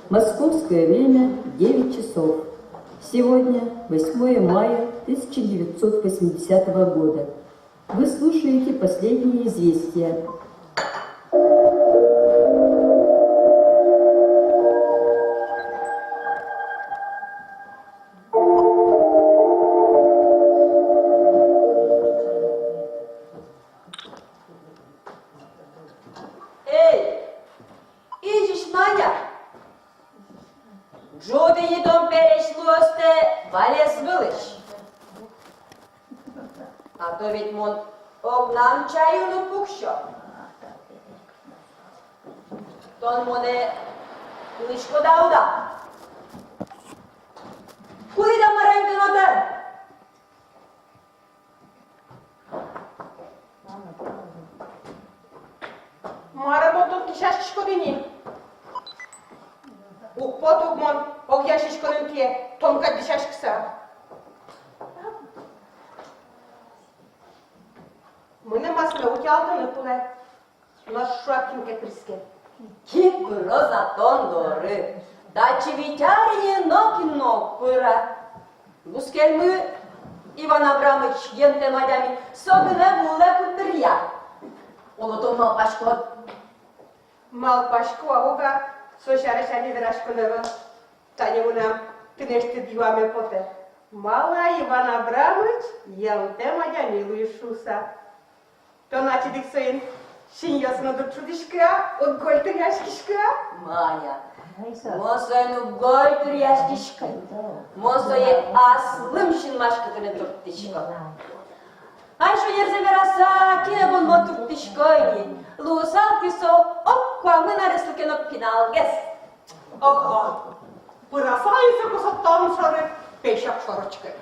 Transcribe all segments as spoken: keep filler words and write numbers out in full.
Московское время девять часов. Сегодня восьмое мая тысяча девятьсот восьмидесятого года. Вы слушаете последние известия. Эй, изись Маня! Ӝуты ини тон пересь луостэ валес вылысь. А то ведь мон огнам чай юыны пуксё. Тон монэ кылӥськод-а, уд-а? Кудӥд-а, мар-а тон отын? Мар-а мон тон дӥсяськиськод ини? Уг поты ук мон огъя сиськонэн кие тон кадь дӥсяськыса. Мыным асме утялтыны кулэ. Нош шуак кин ке пыриське. Кин пыроз-а тон доры? Татчы вить ар ини нокин но уг пыра. Бускельмы, Иван Абрамыч, йӧнтэм адями, со гинэ вуылэ куддыръя. Оло, тон малпаськод? Малпасько, а уга со сярысь али вераськон ӧвӧл. Тани мынам тынэсьтыд юаме потэ: малы-а Иван Абрамыч йӧнтэм адями луиз шуыса? Тон ачид ик соин синъёсын уд шудӥськы-а, уд гольтыръяськиськы-а? Маня, мон соин уг гольтыръяськиськы. Мон сое аслым синмаськытыны турттӥсько. Ай, шонерзэ вераса, киын мон турттӥсько ини. Луысал ке со ог куамын ареслы ке но пиналгес. Ого, пырасал ини со косо тон шоры, песяк шоры учкыны.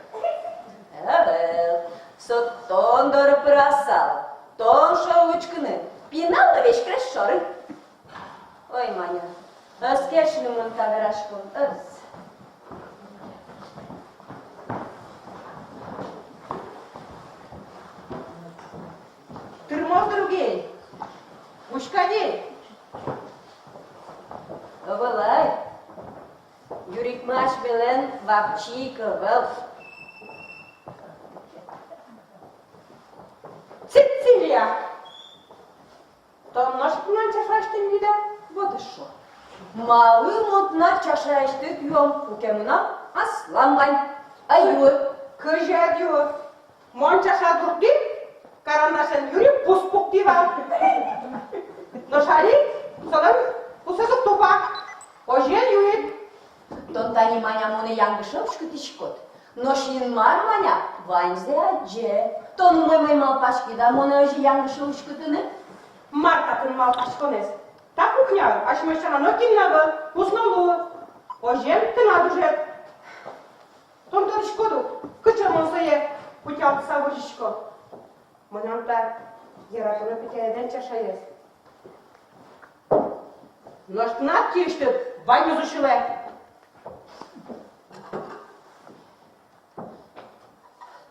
Ӧвӧл, со тон доры пырасал, тон шоры учкыны, пинал но веськрес шоры. Ой, Маня, ӧз кельшы ни мыным та вераськон, ӧз. Тырмоз, другей, учкы ай. Ӧвӧл ай. Юрикмы асьмелэн вакчи ик ӧвӧл. Цицилия! Тон нош тынад чашаысьтыд вид-а? Вот эшшо. Малы мон тынад чашаысьтыд юом, куке мынам аслам вань? Ӧй юы. Кызьы ӧд юы? Мон чаша дуртӥ, карандашен юри пус пуктӥ вал. Нош али солэн пусэз уг тупа. Озьыен юид. Тон тани, Маня, монэ янгыше уськытӥськод. Нош Инмар, Маня, ваньзэ адӟе. Тон умой-умой малпаськид-а монэ озьы янгыше уськытыны? Мар татын малпаськонэз? Та кухняын асьмеос сяна нокин но ӧвӧл, пус но луы. Озьыен тынад ужед. Тон тодӥськод ук, кыӵе мон сое утялтыса возисько. Мынам та яратоно Петяедлэн чашаез. Нош тынад киысьтыд ваньмыз усьылэ.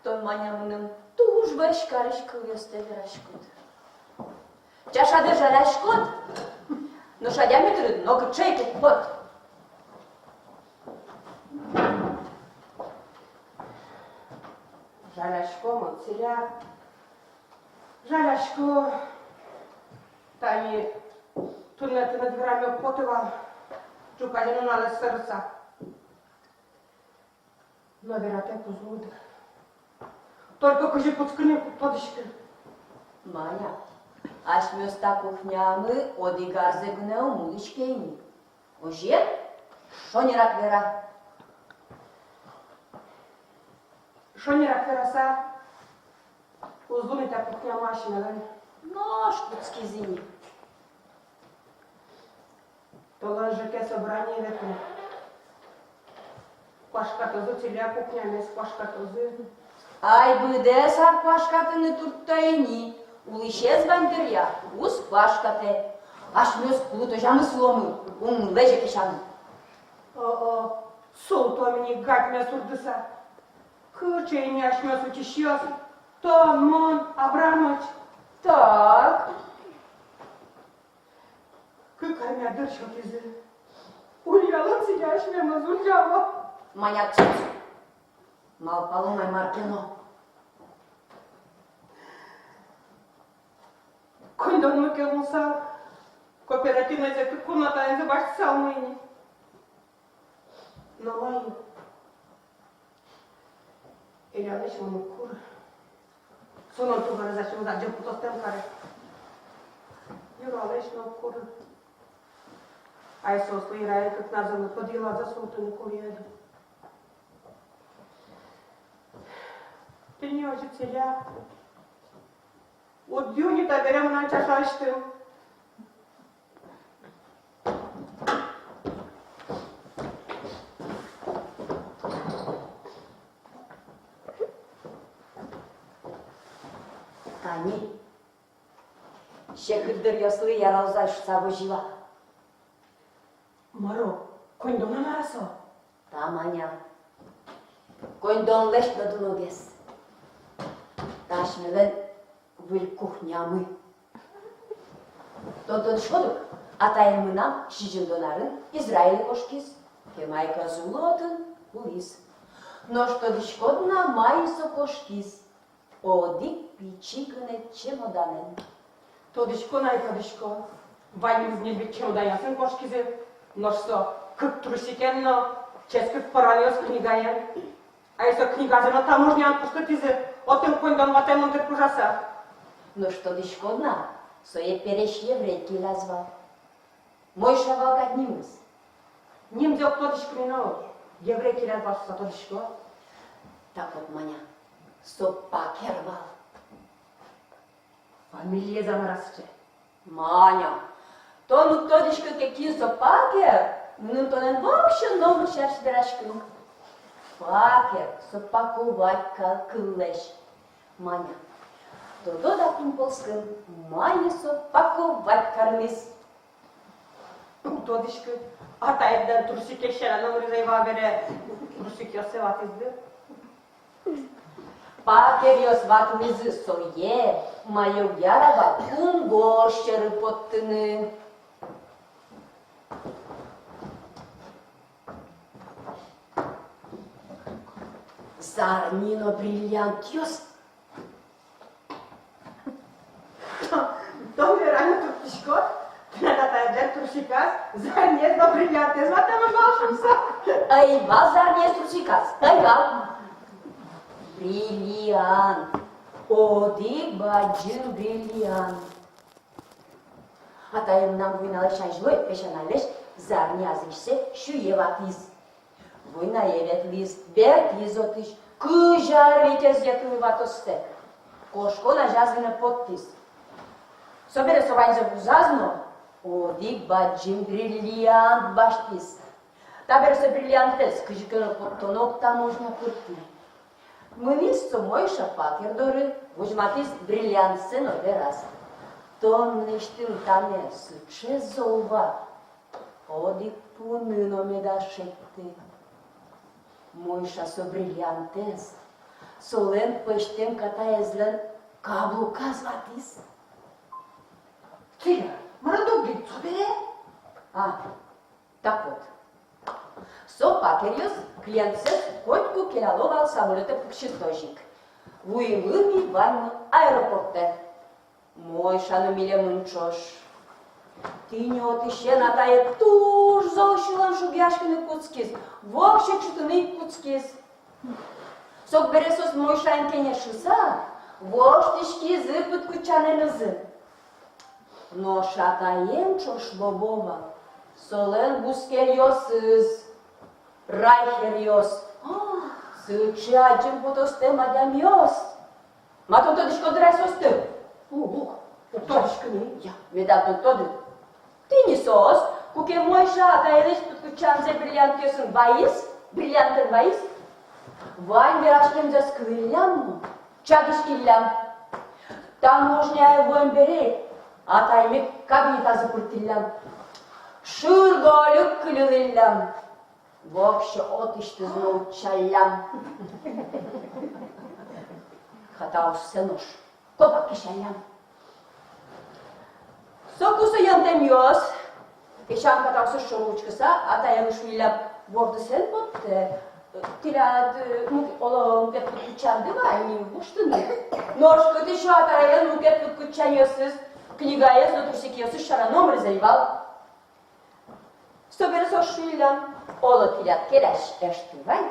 Тон, Маня, мыным туж вӧсь карись кылъёстэ вераськод. Чашадэ жаляськод, нош адями тыныд нокыӵе ик уг поты. Жалясько мон, Циля, жалясько. Тани туннэ тыныд вераме уг поты вал, ӵуказе нуналэз сӧрыса. Но вератэк уз луы дыр. Только кызьы кутскыны, уг тодӥськы. Маня, асьмеос та кухнямы одӥг арзэ гинэ ум улӥське ини. Озьыен, шонерак вера. Шонерак вераса, уз луы ни та кухнямы асьмелэн. Нош кутскиз ини. Толон ЖЭКе собрание ветлэ. Куашкатозы, Циля, кухнямес куашкатозы. Ай, быдэс ар куашкатыны туртто ини. Улӥсез вань дыръя уз куашкатэ. Асьмеос кулытозямы сыломы, ум лэзе кесяны. О-о, султом ини гадьмес урдыса. Кыӵе ини асьмеос утисьёс? Тон, мон, Абрамыч. Так. Кык арня дыр сётӥзы. Ульяло сӥль, асьмемыз ульяло. Маня, тӥ малпалом ай мар ке но. Коньдонмы ке луысал, кооперативнойзэ кык комнатаензэ басьтысалмы ини. Но маин? Элялэсь мон уг куры. Со но тубырез асьмемыз адӟем потостэм каре. Юралэсь но уг куры. Ай соослы Ираен кыкназы но пыд йылаз-а султыны кулэ али? Тӥни озьы, Эля. Уд ю ни табере мынам чашласьтым. Тани. Секыт дыръёслы яралозы шуса возьыла. Мар-о, коньдон-а мар-а со? Та, Маня, коньдонлэсь но дуногес. Та асьмелэн выль кухнямы. Тон тодӥськод ук, атаен мынам сизьымдон арын Израиле кошкиз. Кема ик ӧз улы отын, улӥз. Нош тодӥськод на, маин со кошкиз? Одӥг пичи гинэ чемоданэн. Тодӥсько на, ай, тодӥсько. Ваньмыз небыт чемоданъёсын кошкизы, нош со кык трусикен но ческыт поранъёс книгаен. Ай со книгазэ но таможняын пуштытӥзы, отын коньдон ватэмын дыр пыжаса. Нош тодӥськод на, сое пересь еврей келяз вал. Мойша вал кадь нимыз. Нимзэ уг тодӥськы ни но, еврей келяз вал шуса тодӥсько. Так вот, Маня, со Пакер вал. Фамилиез-а мар-а сыӵе? Маня, тон уд тодӥськы ке, кин со Пакер, мыным тонэн воксё номыр сярысь вераськыны. Пакер со паковать кал кыллэсь. Маня, тодод-а, кин полскын, мае со паковать кариз? Уг тодӥськы. Атаедлэн трусикез сяна номырез ӧй вал бере, трусикъёссэ ватӥз дыр. Пакеръёс ватӥзы сое, мае уг яра вал кунгож сьӧры поттыны. Зарни но бриллиантъёс. Тон вераны турттӥськод, тынад атаедлэн трусиказ зарниез но бриллиантэз ватэмын вал шуса. Ӧй вал зарниез трусиказ, ӧй вал. Бриллиант. Одӥг бадӟым бриллиант. Атае мынам войналэсь азьло ик песяналэсь зарни азысьсэ сюе ватӥз. Войнае ветлӥз, бертӥз отысь, кызь ар витез йӧтылӥ ватоссэ. Кошкон азяз гинэ поттӥз. Собере со ваньзэ вузаз но одӥг бадӟым бриллиант басьтӥз. Табере со бриллиантэз кызьы ке но поттоно ук таможня пыртӥ. Мынӥз со Мойша Пакер доры, возьматӥз бриллиантсэ но вераз: «Тон мынэсьтым тани сыӵе зол вал, одӥг пуны но медаз шедьты». Мойша со бриллиантэз солэн пӧзьтэм катаезлэн каблуказ ватӥз. Тӥляд мар-о дугдӥд со бере? А, так вот. Со Пакеръёс клиентсэс котьку келяло вал самолётэ пуксьытозь ик. Вуимы ми ваньмы аэропортэ. Мойша но милемын ӵош. Тӥни отысен атае туж зол сюлэм шугъяськыны кутскиз, воксё ӵутыны ик кутскиз. Со бере соос Мойшаен кенешыса воштӥськизы пыдкутчанэнызы. Нош атаен ӵош лобо вал солэн бускельёсыз, райхеръёс. А, сыӵе адӟем потостэм адямиос. Ма тон тодӥськод дыр ай соосты? Уг, уг, уг тодӥськы ни. Я, меда тон тоды. Тӥни соос, куке Мойша атайлэсь пыдкутчанзэ бриллиантъёсын вайиз, бриллиантэн вайиз, вань вераськемзэс кылӥллям но чагиськиллям. Таможняе вуэм бере атаймес кабинетазы пыртӥллям. Шыргольык кыльылӥллям. Воксё отысьтыз но утчаллям. Хатаоссэ нош копак кесяллям. Соку со йӧнтэмъёс Эшшо катаосыз шоры учкыса, атаелы шуиллям: «Бордысэн поттэ. Тӥляд, э, мук-, оло, мукет пыдкутчанды вань ни гожтыны». Нош кытын со атаелэн мукет пыдкутчанъёсыз, книгаез но трусикъёсыз сяна номырыз ӧй вал. Собере соос шуиллям: «Оло, тӥляд келясь эшты вань?»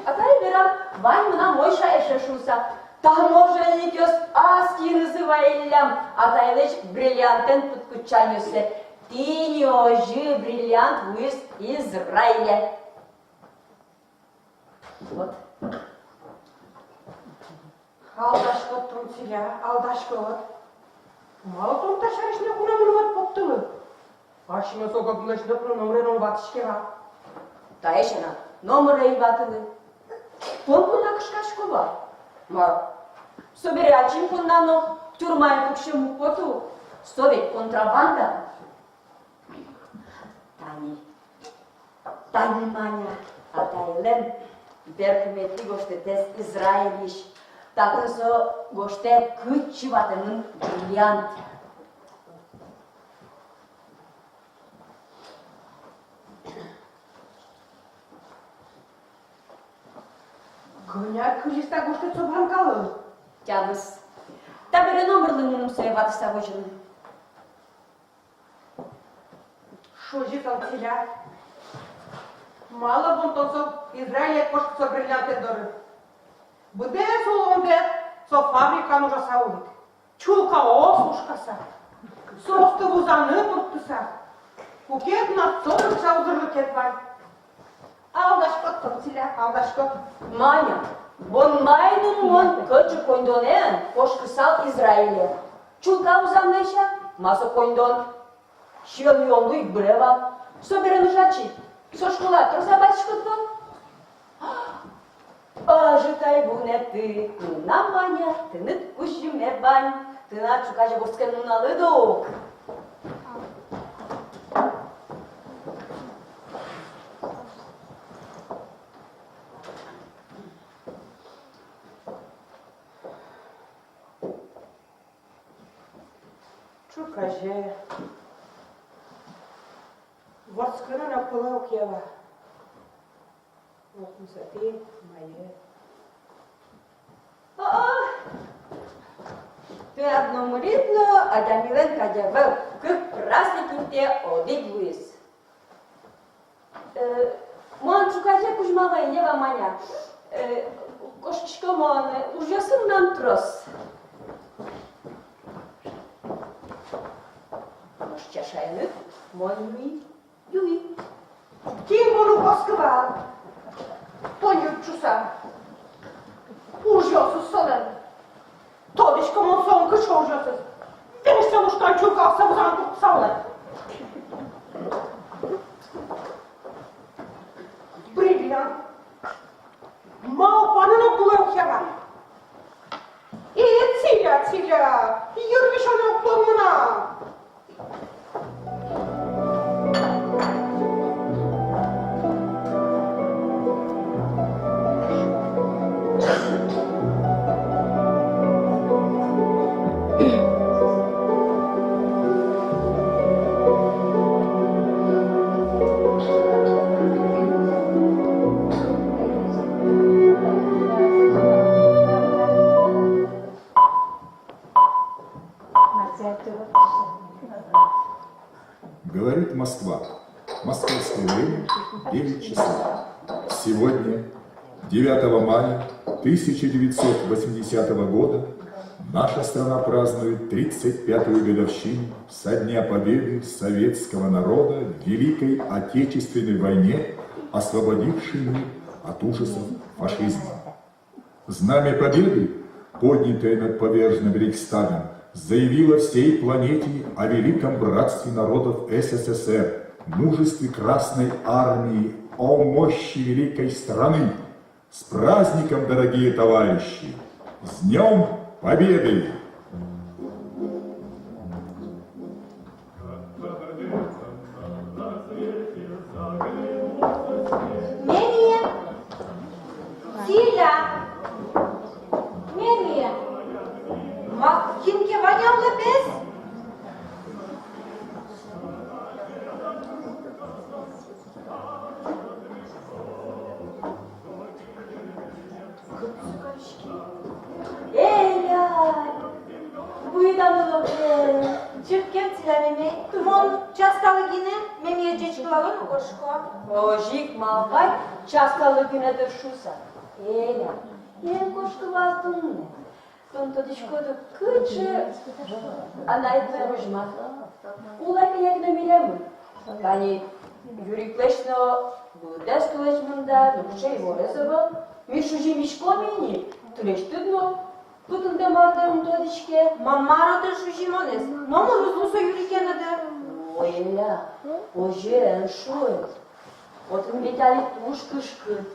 Атае верам: «Вань мынам Мойша эше», — шуса. Таможенникъёс ас киынызы вайиллям атаелэсь бриллиантэн пыдкутчанъёссэ. Тӥни озьы бриллиант вуиз Израиле. Вот. Алдаськод тон, Циля, алдаськод. Малы тон та сярысь ноку но ум ватӥськы? Асьмеос ог-огмылэсь ноку но номыре но ум ватӥське вал. Таӵе сяна номыре ӧй ватылы. Тон понна кышкасько вал. Мар? Собере ачим понна но тюрьмае пуксеме уг поты. Со ведь контрабанда. Тани, тани, Маня, атаелэн берпуметӥ гожтэтэз Израильысь. Татын со гожтэ, кытчы ватэмын бриллиант. Кӧня кызьы та гожтэт со ваньмыз калын? Тямыс. Табере номырлы мыным сое ватыса возьыны. Шузи тон, Циля. Малы бон тон со Израиле кошкод со бриллиантэд доры? Быдэс улондэд со фабрикаын ужаса улӥд. Чулкаос пушкаса, соосты вузаны турттыса, куке тынад со дыръя узырлыкед вань. Алдаськод тон, Циля, алдаськод. Маня, бон май нуны мон кыӵе коньдонэн кошкысал Израиле? Чулка вузаны-а, ма со коньдон? Сиён-юонлы ик быре вал. Собере нош ачид, со школае трос-а басьтӥськод вал? Ӧжыт ай вунэты, мынам, Маня, тыныд кузьыме вань, тынад ӵуказе вордскем нуналыд ук. Ӵуказе вордскыны но кулэ ук, Ева. Ок, мусатӥ мае. О-о! Тынад номырыд но адямилэн кадь ӧвӧл, кык праздник интые одӥг луиз. Э, мон ӵуказе кузьмало ини, Ева, Маня. Э, кошкисько мон, ужъёсы мынам трос. Нош чашаеныд мон юи. Юи. Кин бон уг оскы вал тонэ ют шуса. Ужъёсыз солэн. Тодӥсько мон солэн кыӵе ужъёсыз. Весь со лушкан чулкаоссэ вузаны турттыса улэ. Бриллиант. Малпаны но кулэ уг яра. И, Циля, Циля, йырвизьыны уг тон мынам. Говорит Москва. Московское время — девять часов. Сегодня, девятого мая тысяча девятьсот восьмидесятого года, наша страна празднует тридцать пятую годовщину со дня победы советского народа в Великой Отечественной войне, освободившей мир от ужасов фашизма. Знамя Победы, поднятое над поверженным Рейхстагом, заявило всей планете о великом братстве народов СССР, мужестве Красной Армии, о мощи великой страны. С праздником, дорогие товарищи! С Днём Победы! Мери! Циля! Мери! Ма, кин ке вань-а улэпес? Эля, буйданы лобе, чырткем, Циля мемей. Мон час калык гинэ мемиез ӟечкылало но кошко. Озьы ик малпай, час калык гинэ, дыр, шуса. Эля, эн кошкы вал туннэ. Тон тодӥськод ук, кыӵе анай тон. Возьмат. Улэ кӧня ке но милемын. Тани Юриклэсь но быдэс тулэсь мында нокыӵе иворез ӧвӧл. Ми шузи миськом ини, тӥлесьтыд но кытын-дэмарда ум тодӥське. Ма, мар отын шузи монэз? Номыр уз лу со Юрикен, дыр. О, Эля, озьы эн шуы. Отын ведь али туж кышкыт.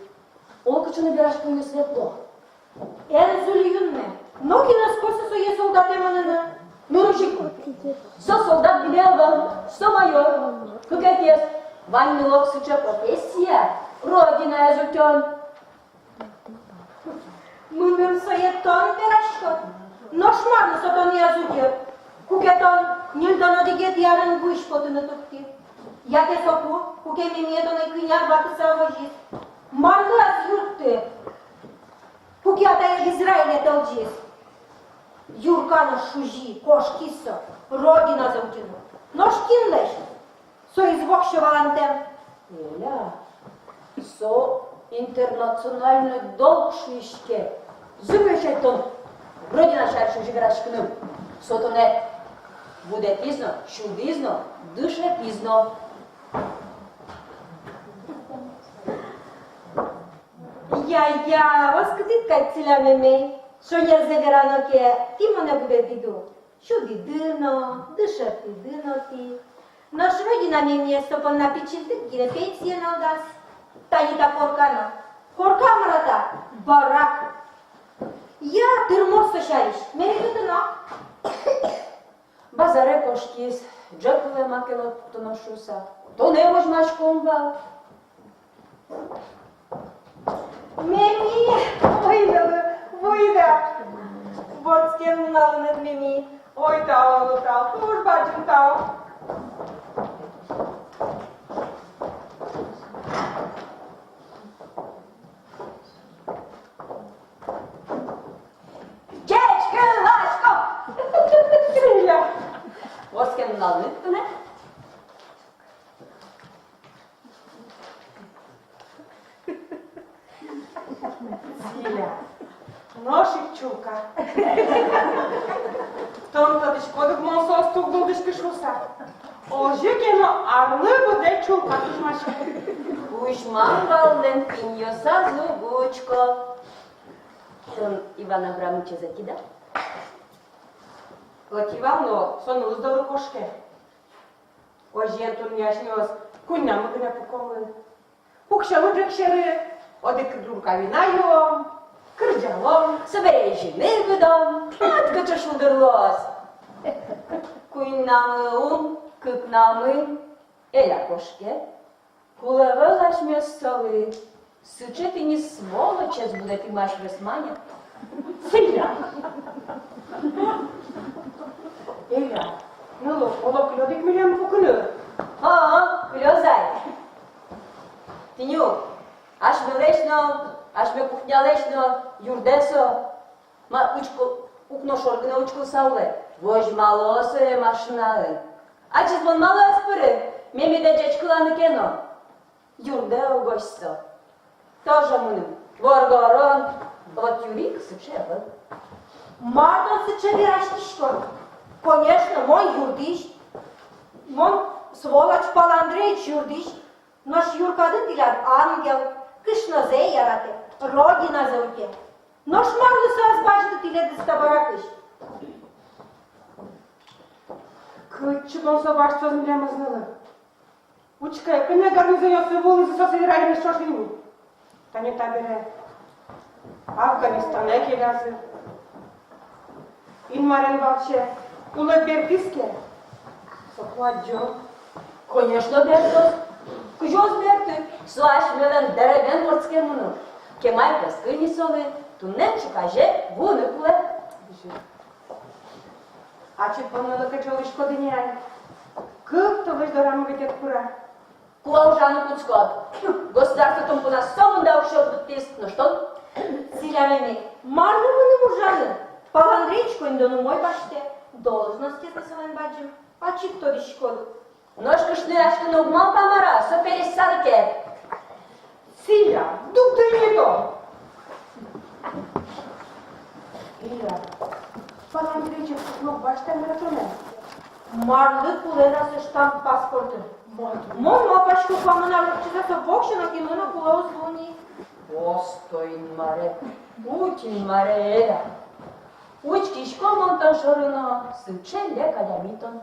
Оло кыӵе но вераськонъёс ветло. Эн зуль юнме. Нокин ӧз косо сое солдатэ мыныны. Нырысь ик, со солдат гинэ ӧвӧл, со майор. Кыкетӥез, вань нылы ик сыӵе профессия: Родинаез утён. Мыным сое тон вераськод? Нош марлы со тонэ ӧз утё, куке тон ньыльдон одӥгетӥ арын вуись потыны турттӥд? Яке соку, куке мемие тонэ кӧня ке ватыса возиз? Марлы ӧз юртты, куке атаед Израиле тӧлӟиз? Юрканы шузи, кошкиз со Родиназэ утьыны. Нош кинлэсь? Соиз воксё валантэм. Эля, со интернациональный долг шуиське. Зэм-а, Эля, тон Родина сярысь озьы вераськыны? Со тонэ будэтӥз но, сюдӥз но, дышетӥз но. Я-я, оскытӥд кадь, Циля мемей. Шонерзэ верано ке, тӥ монэ будэтӥды ук. Сюдӥды но, дышетӥды но тӥ. Нош Родина мемиез со понна пичильтык гинэ пенсие налдаз. Тани та корка но. Корка, мар-а та? Барак. Я, тырмоз со сярысь. Меми кытын но? Базаре кошкиз, ӝӧк вылэ маке луэ пуктоно шуса. Тонэ возьмаськом вал. Меми, ой, да, вуид-а? Вордскем нуналыныд, меми. Ой, тау, тау, тау, туж бадӟым тау. Ӟечкыласько! Циля! Вордскем нуналыныд тонэ. Циля, нош ик чулка. Тон тодӥськод ук, мон соосты уг дулдӥськы шуса. Озьы ке но арлы быдэ чулка кузьмаське. Кузьмам вал, лен пиньёсаз уг учко. Тон Иван Абрамычез ӧтид-а? Ӧти вал но, со нылыз доры кошке. Озьыен, туннэ асьмеос куиньнамы гинэ пукомы. Пуксёмы ӝӧк сьӧры, одӥг рюмка вина юом, кырӟалом, собере изьыны выдом. Ат кыӵе шулдыр луоз. Куиньнамы ум, кыкнамы. Эля кошке. Кулэ ӧвӧл асьмеос солы. Сыӵе тӥни сволочез будэтӥм асьмеос, мае. Циля! Эля, нылы, оло кылёд ик милемлы пукыны? А, кылёз ай. Тӥни ук асьмелэсь но, асьме кухнялэсь но юрдэ со. Ма, учкы, укно шоры гинэ учкыса улэ. Возьмало сое машинаын. Ачиз мон малы ӧз пыры, мемиедэ ӟечкыланы ке но? Юрдэ угось со. Тоже мыным воргорон. Вот Юрик сыӵе ӧвӧл. Мар тон сыӵе вераськиськод? Конечно, мон юрдӥсь. Мон, сволочь Пал Андреич, юрдӥсь. Нош Юркады тӥляд ангел, кышнозэ яратэ, Родиназэ утё. Нош марлы со ӧз басьты тӥледыз та баракысь? Кытчы бон со басьтоз милемыз, нылы? Учкы, кӧня гарнизонъёс вуылӥзы соослы вераны ӵош ини. Тани табере Афганистанэ келязы. Инмарен валче улэп бертӥз ке, соку адӟом. Конечно, бертоз. Кызьы уз берты? Со асьмелэн дэремен вордскемын ук. Кема ик ӧз кыльы ни солы, туннэ ӵуказе вуыны кулэ. Ачид бон, нылы, кыӵе улӥськод ини ай? Кык толэзь дорамы ведь ӧд пыра. Куа ужаны кутскод. Государство тон понна сомында уксё быдтӥз, нош тон? Циля мемей, Марлы мыным ужаны? Павел Андреич коньдон умой басьтэ, должностез но солэн бадӟым. Ачид тодӥськод. Нош кышнояськыны уг малпа, мар-а, со пересь сарыкед. Циля, дугды ини тон. Илья, Павел Андреич кышно басьтэ, мар-а, тонэ? Марлы кулэ на со штамп паспорты? Мон малпасько, куамын ар ортчыса со воксё но кинлы но кулэ уз луы ни. Постой, Инмаре, будь, Инмаре, Эля. Учкисько мон тон шоры но, сыӵе лек адями тон.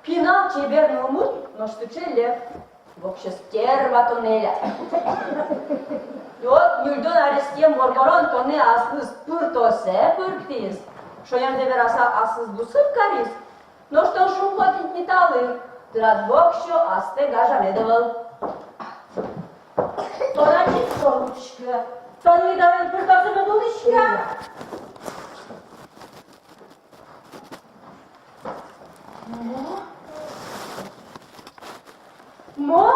Пинал чебер но умут, нош сыӵе лек. Воксё стерва тон, Эля. И вот ньыльдон аресъем воргорон тонэ аслыз пыртосэ пыртӥз. Шонерзэ вераса, аслыз бусып кариз. Нош тон шумпотӥд ни талы, тынад воксё астэ гажамед ӧвӧл. Тон ачид шоры учкы. Тон медален пыртосэ но улӥськод-а? Мо? Мо?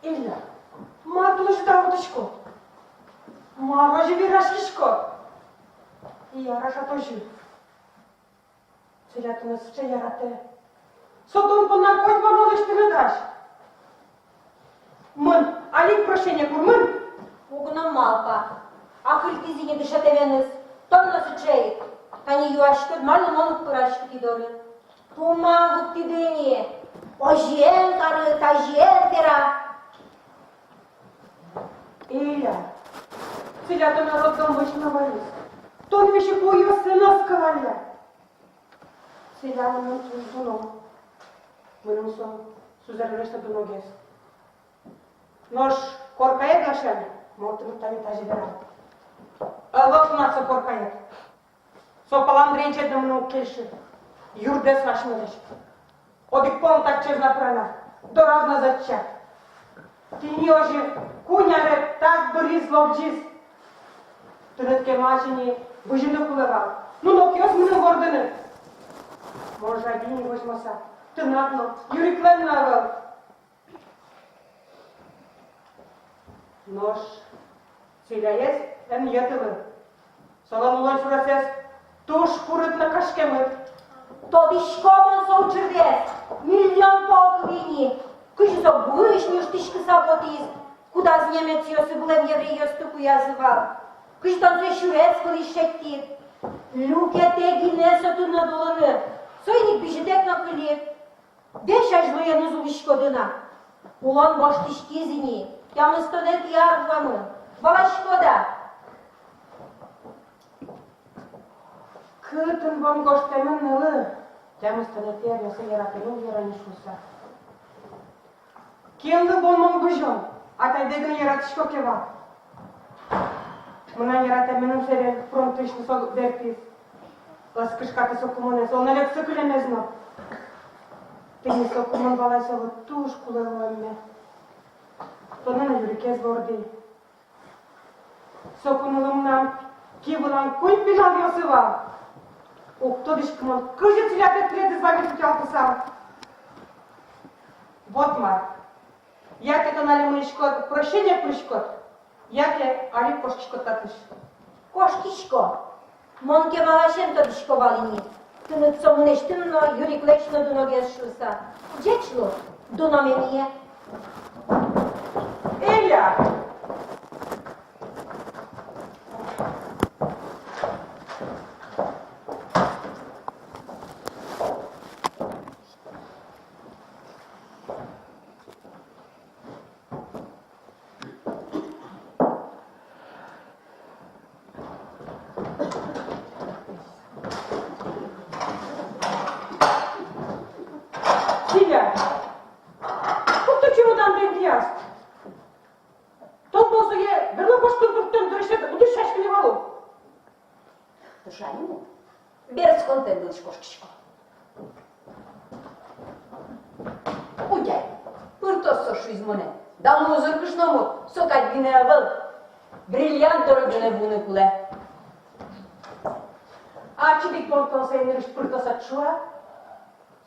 Илья, мар тон озьы тау ватӥськод? Мар озьы вераськиськод? Яра-а тон озьы? Циля тонэ сыӵе яратэ. Со тон понна котьма но лэсьтыны дась. Мын, али прощение кур, мын. Уг но малпа. Акыльтӥз ини дышетэменыз. Тон но сыӵе ик. Тани юаськод, малы мон уг пыраськы тӥ доры. Туман вуттӥды ини. Озьыен кары, тазьыен пера. Илья, Циля тонэ роддом вӧсь но вайиз. Тон весь куйёсын оскал, Илья. Циля мыным туж дуно. Мыным со сузэрелэсь но дуногес. Нош коркаед ласянь мон тыныд тани тазьы верало. Ӧвӧл тынад со коркаед. Со Павел Андреичед но мыным уг кельшы. Юрдэс асьмелэсь. Одӥг пол но татчы ӧз на пыраны, дораз но ӧз ӧтчы. Тӥни озьы куинь арес так быриз, лобӟиз. Тыныд кемалась ини бызьыны кулэ вал. Ну, нокыӵе мыным вордыны. Мон жади ини возьмаса. Тынад но, Юриклэн но ӧвӧл. Нош Циляез эн йӧтылы. Солэн улон сюресэз туж курыт но кышкемыт. Тодӥсько мон со учырдэс, миллион пол кылӥ ини. Кызьы со вуысь нюжтӥськыса потӥз, кудаз немецъёс вылэм еврейёсты куязы вал. Кызьы тон сое сюрес вылысь шедьтӥд. Люкетэ гинэ со тыныд улыны. Соин ик бызьытэк но кылид. Весь азьлоеныз улӥськоды на. Улон гожтӥськиз ини, тямыстонэтӥ ар вуэмын. Валаськод-а? Кытын бон гожтэмын нылы, тямыстонэтӥ аръёсы яратэмын вераны шуыса? Кинлы бон мон бызён, атайдэ гинэ яратӥсько ке вал. Мынам яратэменым сэрен фронтысь но со бертӥз. Ӧз кышкаты соку монэ, со но лексы кылемез но. Тӥни соку мон валай солы, туж кулэ луэмме. Тонэ но Юрикез вордӥ. Соку нылы мынам ки вылам куинь пиналъёсы вал. Уг тодӥськы мон, кызьы Циля тӥледыз ваньмыз утялтысал. Вот мар. Яке тон али мынӥськод, прощение куриськод, яке али кошкиськод татысь. Кошкисько. Мон кемалась эн тодӥсько вал ини. Тыныд со мынэсьтым но, Юриклэсь но дуногес шуыса. Ӟеч лу, дуно мемие. Эля! Циля, пукты чемодантэк интыяз. Тон пол сое берло кошкон турттон дырысьтэ уд дышетскы ни вал. Тышани мон берытсконтэм вылысь кошкисько. Удяй, пыртоз со, шуиз монэ. Дано узыр кышномурт, со кадь гинэ ӧвӧл. Бриллиант доры гинэ вуыны кулэ. Ачид ик бон тон сое нырысь пыртосад шуа.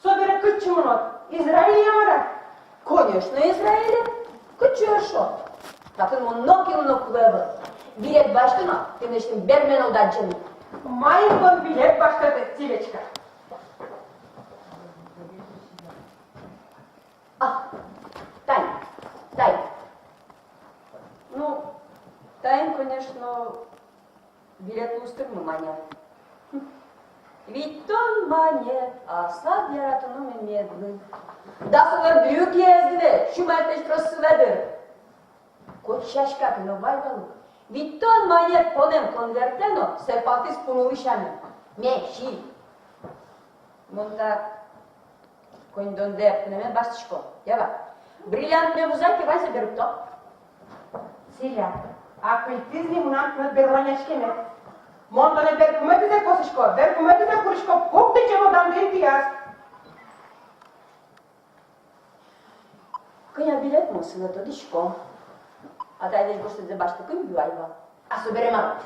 Собере кытчы Израиле-а, мар-а? Конечно, Израиле. Кытчы эшшо? Татын мон нокинлы но кулэ ӧвӧл. Билет басьтоно, тӥ мынэсьтым бермен уд адӟе ни. Маин бон билет басьтод, Тилечка? А, тань, тань. Ну, тань, конечно, билет луоз тырмы, Маня. Витьтон манет, аслад яратоно мед луы. Да солэн брюкиез гинэ сю манетлэсь трос сылэ дыр. Коть сяська ке но вай вал ук. Витьтон манет понэм конвертэ но сэрпалтӥз пуныысь сямен. Меӵи. Мон та коньдондэ пунэмен басьтӥсько. Ява. Бриллиантме вузай ке, ваньзэ берыкто. Циля, акыльтӥз ни мынам тыныд берланяськеме. Мон тонэ берпуметӥзэ косӥсько, берпуметӥзэ курисько, пукты чемодандэ интыяз. Кӧня билет мон сылэ, тодӥсько. Атайлэсь гожтэтсэ басьтыку ини, юай вал. А собере мар?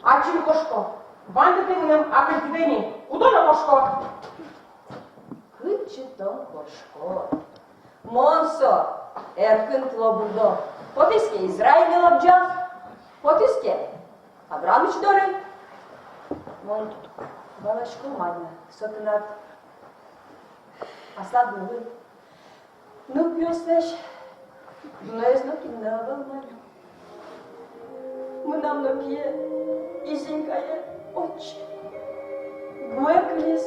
Ачим кошко. Вандытӥ мыным акыльтӥды ини. Кудӥз но кошко. Кытчы тон кошкод? Мон со эркын тылобурдо. Потӥз ке, Израиле лобӟа. Потӥз ке, Абрамыч доры. Мон валасько, Маня, со тынад аслад нылыд. Нылпиослэсь дуноез нокин но ӧвӧл, Маня. Мынам но пие, изинькае, отчы гумэ кылиз.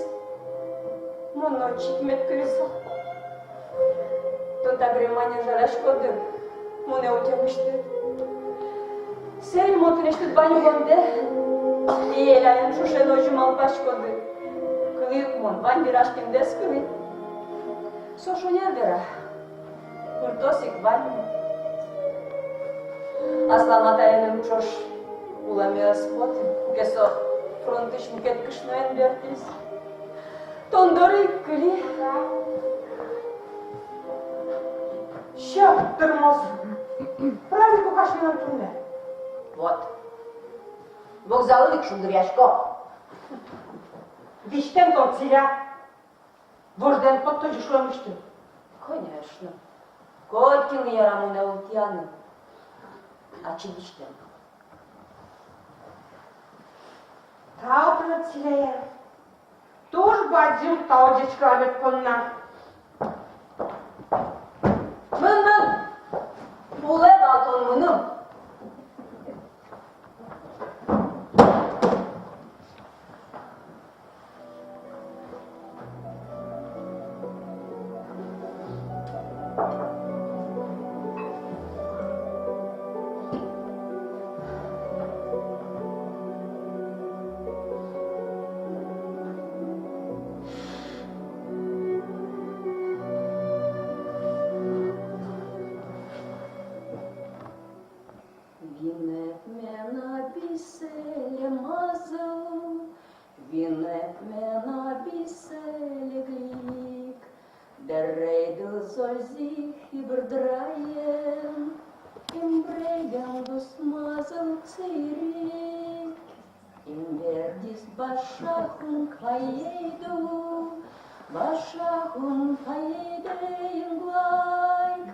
Мон но отчы ик мед кылисько. Тон табере, Маня, жаляськод дыр, монэ утемысьтыд. Сэре мон тынэсьтыд вань улондэ, Еляен ӵошен озьы малпасько дыр. Кылӥ ук мон вань вераськемдэс, кылӥ. Со шонер вера. Пыртоз ик ваньмы. Аслам атаеным ӵош улэме ӧз поты, куке со фронтысь мукет кышноен бертӥз. Тон доры ик кылӥ. Сьӧд тырмоз. Праздник ук асьмелэн туннэ. Вот. Вокзалын ик шулдыръясько. Визьтэм тон, Циля. Вождэ эн поттозь ушлэмысьтым. Конечно. Котькинлы яра монэ ултӥяны. Ачид визьтэм. Тау тыныд, Циляе. Туж бадӟым тау ӟечкыланэд понна. Мын, мын! Улэ вал тон мыным. Винэп мен, а, бисэле мазыл, винэп мен, а, бисэле глик. Дэрэйдыл зользӥ хибырдраен, имбреген дус мазыл цирик. Имбердӥз Башахун пайейду, Башахун пайейдэ инглайк.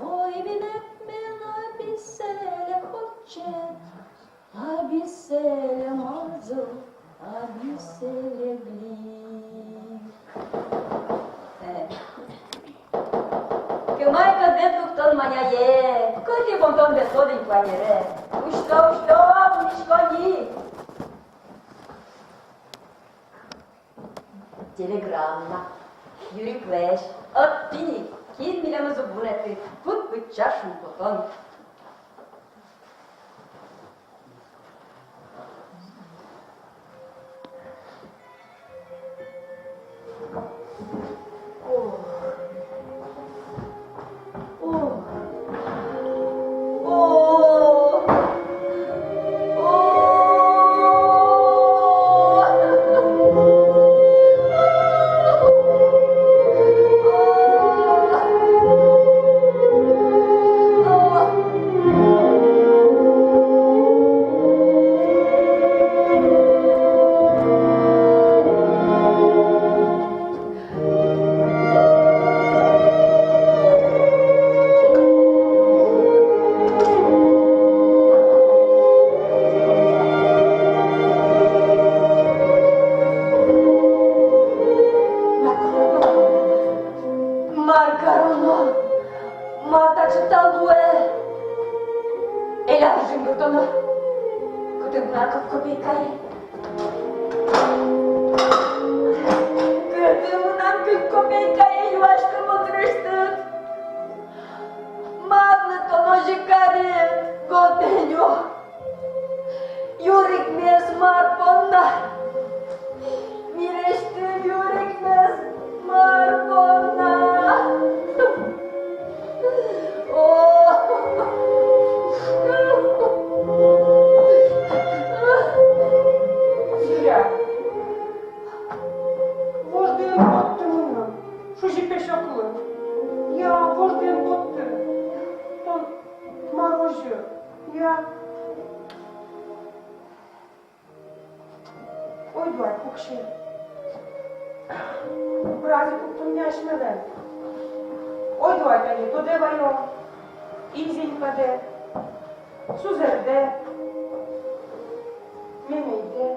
Ой, винэп мен, а, бисэле ходчет, а, бисэле мазыл, а, бисэле глик. Э. Кема ик ӧз луы тон, Маняе, кытӥ бон тон ветлод ини планере. Усьто, усьто, мынӥсько ни. Телеграмма. Юриклэсь. Ӧть тӥни, кин милемыз уг вунэты, куд пыӵа шумпотон. Мар кароно? Мар таӵе та луэ? Эля, жингыртоно. Кытын мынам кык копейкае? Кытын мынам кык копейкае, юасько котырысьтыд? Марлы тон озьы карид, Готэнё? Юрикмес мар понна? Милесьтым юрикмес мар понна? О! Зиля, вождэм потты мыным, шузи песёклы. Я, вождэм потты. Тон мар озьы? Я. Ойдо ай, пуксьы. Быразы пуктон ни асьмелэн. Ойдо ай, тани тодэ ваё: Инзенькадэ, Сузэрдэ, мемейдэ.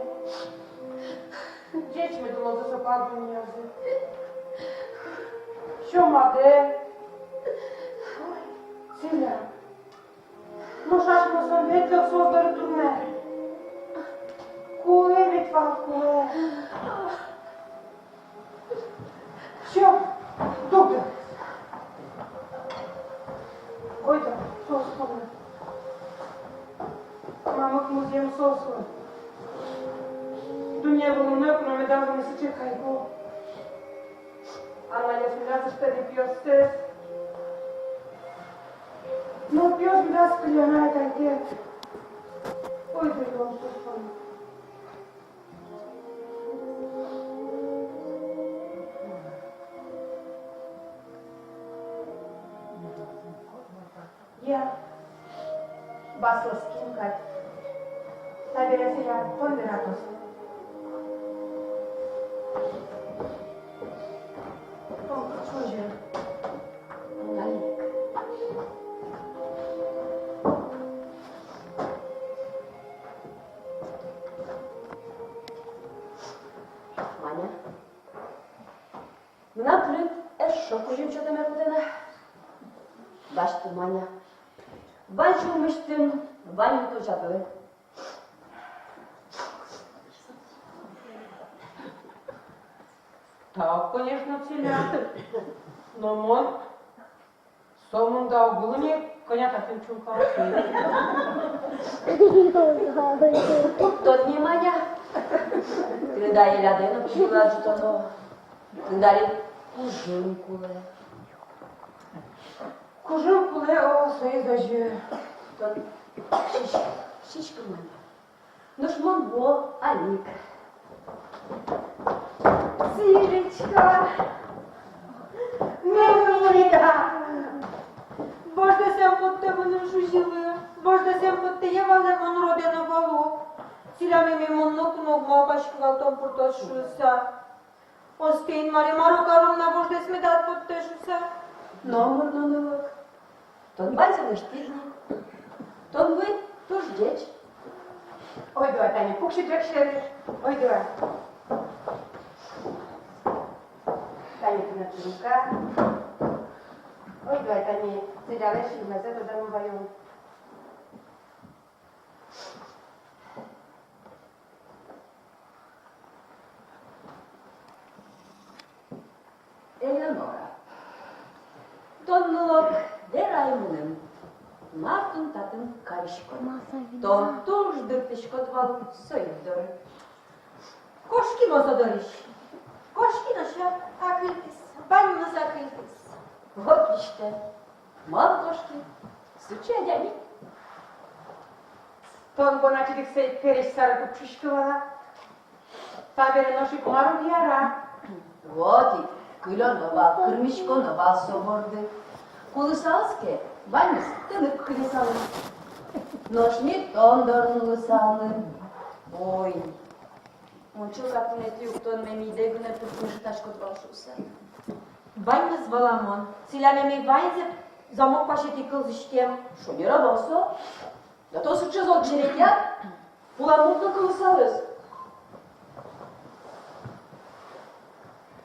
Ӟеч мед улозы со пал дуннеязы. Сёмадэ. Зиля. Нош асьмеос ведь ӧвӧл соос доры турме. Кулэ ведь вал, кулэ. Всё, дугды. Ойдо, соос кулэ. Мамык музъем соослы. Дунне вылын но ик но медаз луы сыӵе кайгу. Анайёс медаз ыштэ пиоссэс. Но пиос медаз кыльы на ай тайкет. Ойдо, юон тупон. Я, баслэс кин кадь. Табере Зиля тон вератоз. Тон кыӵе озьы? Алик. Маня. Мынам тыныд эшшо кузьым сётэме потэ на. Басьты, Маня. Вань сюлмысьтым, ваньмы тожадлы. Так, конечно, Зиля. Но мон сомында уг улы ни, кӧня татын чункал. Пуктод ни, Маня. Тыныд али Элядэ но кузьыла ӝутоно. Тыныд али кужым кулэ. Кужым кулэ, о, соиз озьы. Тон сиськы, сиськы, Маня. Нош мон вуо, Алик. Зилечка. Милый, Зиля. Вождэс эн поттэ мыным шузилы. Вождэс эн поттэ, я валай, мон уродэн ӧвӧл ук. Зиля мемей, мон ноку но уг малпаськы вал тон пыртод шуыса. Остэ, Инмаре, мар каром на, вождэс медад поттэ шуыса. Номыр но, нылок. Тон ваньзэ лэсьтӥд ни. Тон вуид туж ӟеч. Ойдо ай, тани пуксьы ӝӧк сьӧры. Ойдо ай. Тани тыныд рюмка. Ойдо ай, тани Зилялэсь синмазэ тодам ваём. Элеонора. Тон, нылок, вера ай мыным, мар тон татын кариськод. Тон туж дыртӥськод вал со ик доры. Кошки но со дорысь. Кошки но, шуо, акыльтӥз, ваньмыз акыльтӥз. Вот иште. Малы кошки? Сыӵе адями. Тон бон ачид ик сое пересь сярысь пуксиськод вал-а? Табере нош ик мар уг яра? Вот ик, кылёно вал, кырмиськоно вал со борды. Кулысалыз ке, ваньмыз тыныд кыльысалэ. Нош ми тон дорын улысалмы. Ой. Мон чылкак туннэ тӥ ук тон мемиедэ гинэ пыртыны ӝутӥськод вал шуыса. Ваньмыз валамон. Зиля мемей ваньзэ замок пасьтӥ кылзӥськем. Шонер-а вал со? Да тон сыӵе зол черекъяд, пуламурт но кылысалыз.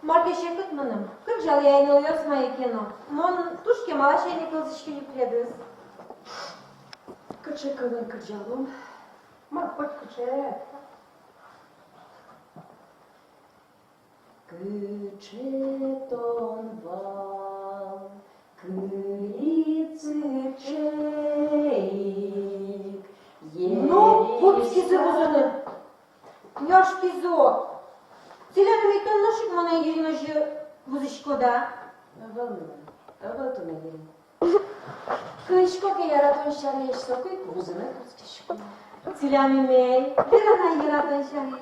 Мар ке секыт мыным. Кырӟалэ ай, нылъёс, мае ке но. Мон туж кемалась ай ни кылзӥськи югдурез. Кыӵе кылын кырӟалом? Мар, коть кыӵе. Кыӵе тон вал, кылицы чей ик. Ну, кутскизы вузыны. Нёшкизы. Цилиан, мед тон нош ик монэ йырин озьы вузӥськод-а? Ӧвӧл, ӧвӧл туннэ йырин. Кылӥсько ке яратон сярысь, соку ик вузыны кутскисько. Цилиан, мед верад на яратон сярысь.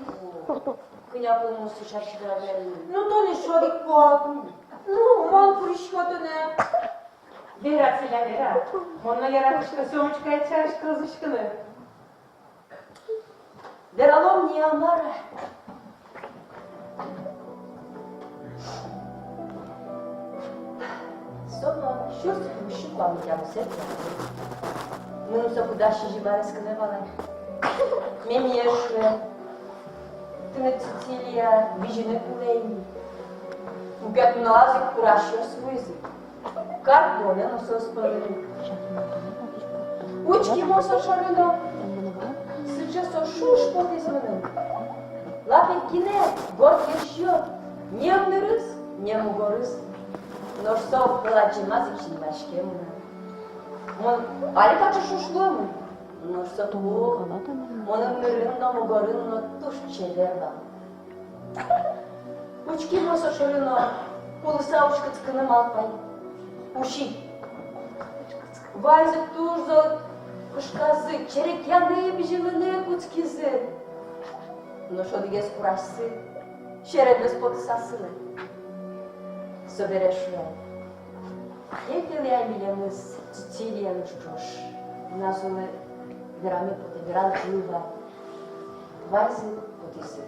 О, кӧня пол мон со сярысь верай. Ну, тон эшшо одӥг пол. Ну, мон курисько тонэ. Вера, Цилиан, вера. Мон но яратӥсько со учкы сярысь кылзӥськыны. Вералом ни, а мар-а. Со но сюрс укмыссю куамын тямысэтӥ арын. Мыным соку дас сизьым арес гинэ вал ай. Мемиез шуэ: тыныд, Цицилия, бызьыны кулэ ини. Мукет нуналаз ик курасьёс вуизы. Карт гуонэ но соос пӧлын. Учки мон со шоры но. Сыӵе со шуш потӥз мыным. Лапет гинэ горд йырсиё, ни ымнырыз, ни мугорыз. Нош со пылатчемаз ик синмаське мыным. Мон али таӵе шуш луэмын. Нош соку мон ымнырын но, мугорын но туж чебер вал. Учки мон со шоры но, кулыса уськытскыны малпай. Уси. Ваньзы туж зол кышказы, черекъяны, бызьылыны кутскизы. Нош одӥгез курасьсы серемес потыса сылэ. Собере шуэ: эн пеле ай милемыз Цицилия нош ӵош. Мынам солы вераме потэ, вераны кулэ вал. Ваньзы потӥзы.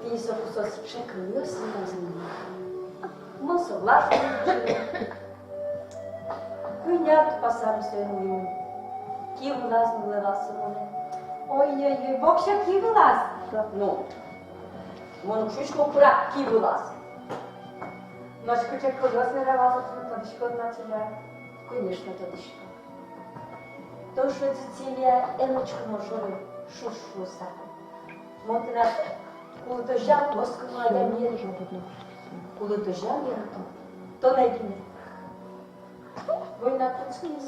Тӥни соку соос сыӵе кылъёс веразы мыным. Мон согласна. Кӧня тупаса ми соин улӥмы. Ки вылаз нуллэ вал со монэ. Ой-ой-ой, воксё ки вылаз. Ну, мон уг шуиськы, пырак ки вылаз. Нош кыӵе кылъёс вера вал со тыныд, тодӥськод на, Цилиа? Конечно, тодӥсько. Тон шуид, Цилиа, эн учкы мон шоры шуш шуыса. Мон тынад кулытозяд оскымо адями. Кулытозяд яратон тонэ гинэ. Война кутскиз.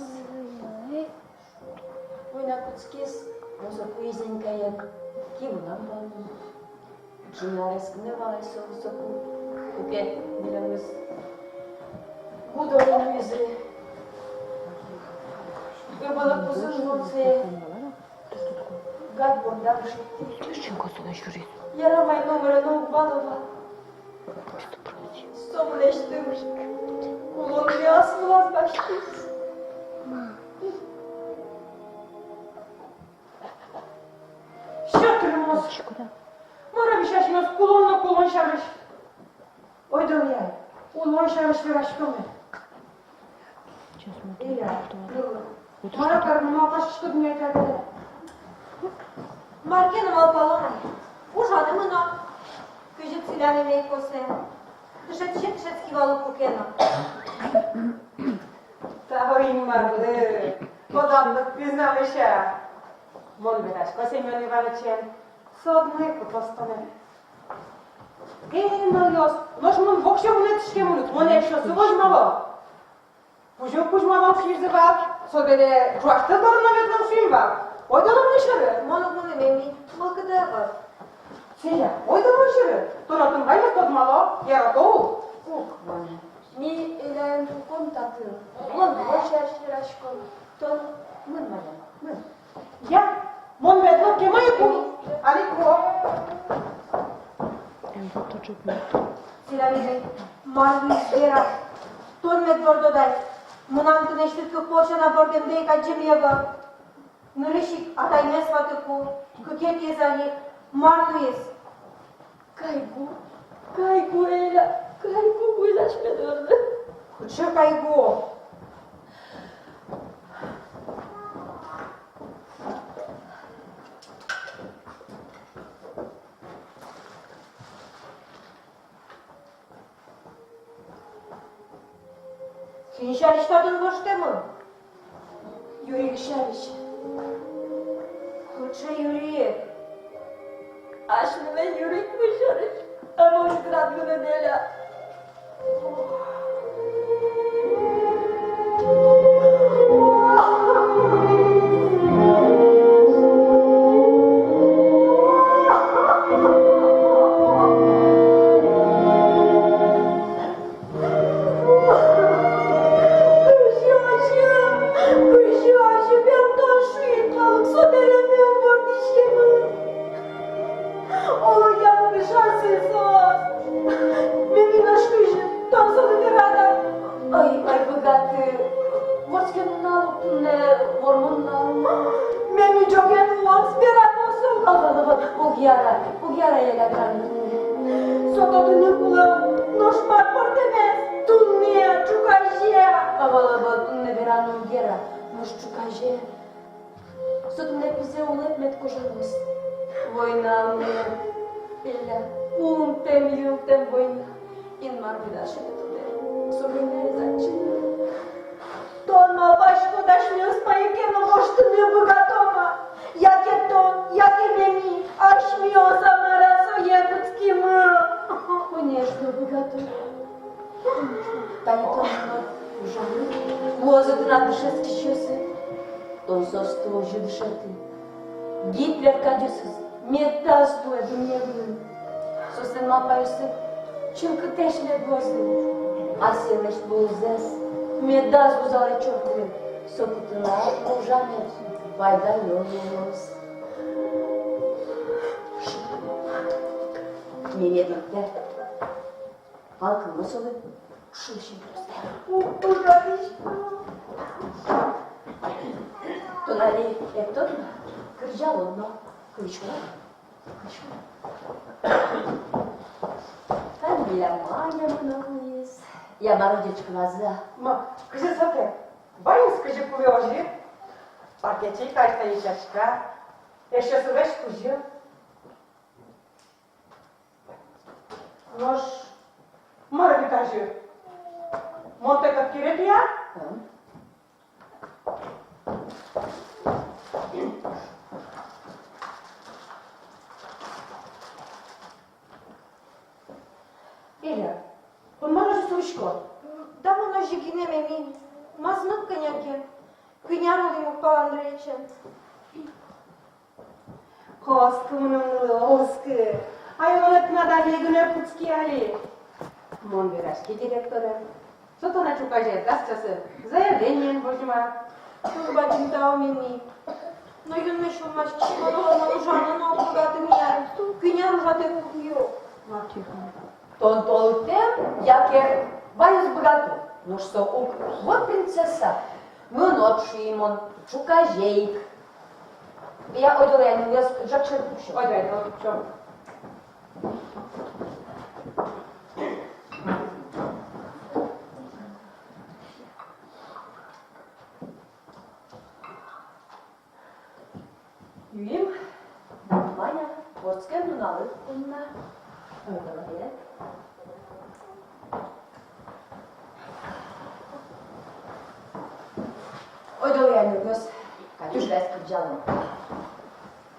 Война кутскиз, мон соку изенькаен ки вылам вал. Ӝыны арес гинэ вал ай со соку, куке милемыз гудоры нуизы. Гыбылы кузын мон сое гад бордам шедьтӥ. Ярамай, номыре но уг вало вал. Со мынэсьтым кулонме ас вылаз басьтӥз. Всё, трос. Мар-а висъясьмес кулон но кулон сярысь? Ойдолэ ай, улон сярысь вераськомы. Илья, мар-а карыны малпаськиськод ни ай табере? Мар ке но малпалом ай. Ужаны мыно. Кызьы Цилиа мемей косэ. Дышетӥсе дышетски вал ук ке но. Тау Инмарлы, тодамлык пизна лэся. Мон верасько Семён Иванычен, со одно ик кутоз тонэ. Эй, нылъёс, нош мон воксё вунэтӥськемын ук, монэ эшшо со возьмало. Кузё кузьмалом шуизы вал, собере ӝуашты доры но ветлом шуим вал. Ойдолэ мон сьӧры. Мон уг мыны, меми, мылкыды ӧвӧл. Цилиа, ойдолэ мон сьӧры. Тон отын ваньмыз тодмало, ярато ук. Уг, мон. Ми Эляен пуком татын. Мон, мон сярысь вераськом. Тон мын, Марья, мын. Я, мон ветло, кема ик ум, али куо. Цилиа, мар вера, тон мед вордод ай. Мынам тынэсьтыд кык пол сяна вордэмдэ ик адӟеме ӧвӧл. Нырысь ик атаймес ватыку, кыкетӥез али мар луиз. Кайгу, кайгу, Эля, кайгу, вуиз асьме доры. Кыӵе кайгу? Кин сярысь татын гожтэмын? Юрик сярысь. Кыӵе Юрик? Асьмелэн Юрикмы сярысь. А мон град гинэ, Деля. Кызьы озьы, кызьы озьы, бен тон шуид вал ук, со дэремын вордӥськемын. Оло, янгыш асьсэ соос. Меми нош кызьы, тон солы верад-а? Ой, ой, быгаты. Вордскем нунал ук туннэ, вормон нунал. Меми ӝоген луоз, верано со. Ого, ого, ого, уг яра, уг яра, Еля, вераны. Со тодыны кулэ, нош мар пӧртэмез? Туннэ, ӵуказе. Ого, ого, туннэ вераны уг яра, нош ӵуказе. Со туннэ пизэ улэп мед кожалоз. Война мынэ, Еля, ултэм-йылтэм война. Инмар медаз шедьты тонэ со войнаез адӟыны. Тон малпаськод, асьмеос пае ке но воштыны быгатом-а? Яке тон, яке меми, асьмеос-а, мар-а, сое кутскимы? Конечно, быгатом. Тани тон но ужаны луозы тынад дышетскисьёсыд. Тон соосты озьы дышеты: Гитлер кадьёсыз медаз луэ дунне вылын. Соослэн малпанъёссы чылкытэсь мед луозы. Асьсэлэсь лулзэс медаз вузалэ чорты. Соку тынад но ужамед пайдаё луоз. Мемед лыктэ. Палкымон солы шуыса. Ужадӥсько. Тон али эктод но, кырӟалод но, кылӥськод но, кылӥськод но. Тани милям Маня мынэ луиз. Я, мар, ӟечкылазы-а? Ма, кызьы сётэ? Ваньмыз кызьы кулэ, озьы. Паркетчи кайта, ичаська. Эшъёсылэсь кузьым. Нош мар ведь тазьы? Мон тэкад керетӥ-а? М. Эля, тон мар озьы сулӥськод? Да мон озьы гинэ, меми, мӧзмыт кӧня ке. Кӧня ар улӥм ук палан речен. Оскы мыным, нылы, оскы. Ай, мон тынад али гинэ кутски али. Мон вераськи директорен. Со тонэ ӵуказе дас часын заявлениен возьма. Туж бадӟым тау, меми. Но юнме сюлмаськисько но, ужаны но уг быгаты ни ай. Кӧня ар ужатэк уг ю. Тон толтэм яке ваньмыз быгатод? Нош со ук, вот принцесса. Мынод, шуи мон, ӵуказе ик. Я, ойдолэ ай, нылъёс, ӝӧк сьӧры пуксём. Ойдолэ, ойдолэ, пуксём. Юим, Маня, вордскем нуналыд понна. Ойдолэ. Ойдолэ ай, нылъёс, Катюшаез кырӟалом.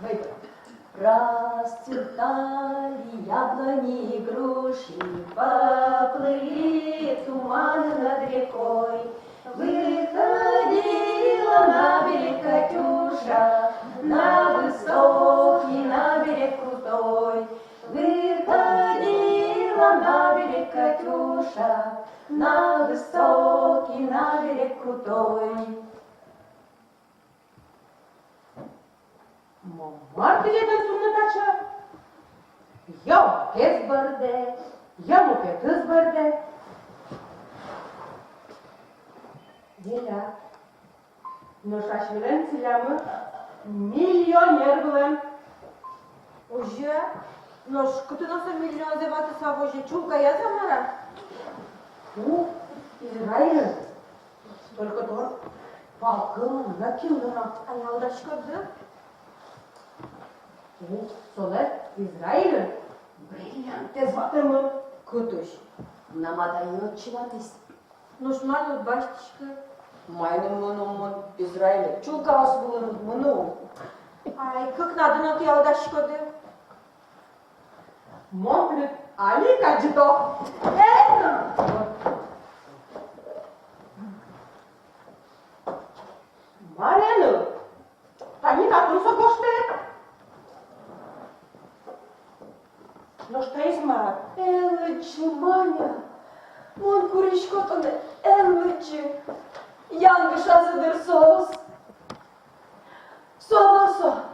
Ойдолэ. Расцветали яблони и груши, поплыли туманы над рекой. Выходила на берег Катюша, на высокий, на берег крутой. Выходила на берег Катюша, на высокий, на берег крутой. Ма, мар тӥледын туннэ таӵе? Я огез бӧрдэ, я мукетыз бӧрдэ. Деля. Нош асьмелэн Цилямы миллионер вылэм. Озьы-а? Нош кытын со миллионзэ ватыса возе, чулкаяз-а, мар-а? Уг, Израильын. Только тон палкымон но, кинлы но. Аялдаськод-а? Уг, солэн Израильын бриллиантэз ватэмын. Кытысь? Мынам адями отчы ватӥз. Нош малы уд басьтӥськы? Маин мыно мон Израиле? Чулкаос вылын уд мыны. Ай, кыкнады но тӥ алдаськоды. Мон тыныд али кадь ӝыто. Эн! Марен! Тани татын со гожтэ. Нош таиз мар? Эн лыдӟы, Маня. Мон курисько тонэ, эн лыдӟы. Янгышазы дыр соос. Со ӧвӧл со.